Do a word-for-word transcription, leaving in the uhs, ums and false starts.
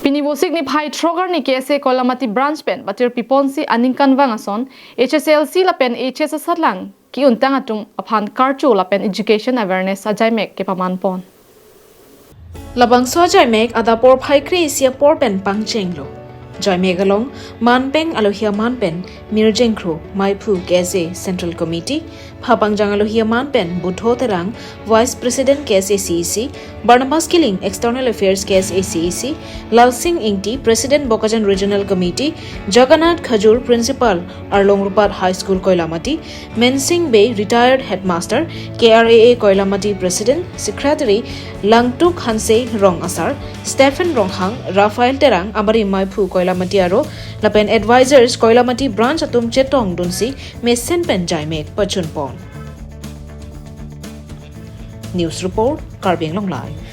Pini Vosik niphai throk arni K S A Koilamati branch pen batir piponsi aningkanvang ason H S L C lapen H S asatlang ki-untang atum aphan karcho lapen education awareness ajaimek kepaman pon. Labangso ajaimek adap porphai kre-isi apor pen pangchenglo. Jaimek along manpeng alohi aman pen Mirjeng Kro, Maiphu K S A Central Committee, Phapangjang alohi aman pen Budho Terang, Vice President K S A C E C, Barnabas Killing, External Affairs K S A C E C, Lalsing Ingti, President Bokajan Regional Committee, Jagannath Khajur, Principal Arlong Rupat High School Koilamati, Mensing Bey, Retired Headmaster K R A A Koilamati, President Secretary Langtuk Hanse, Rong Asar Stephen Ronghang, Raphael Terang, amari Maiphu Koilamati aro lapen advisors Koilamati branch atum chetongdunsi mesen pen jaimek pachunpon. News report, Karbi Anglong Live.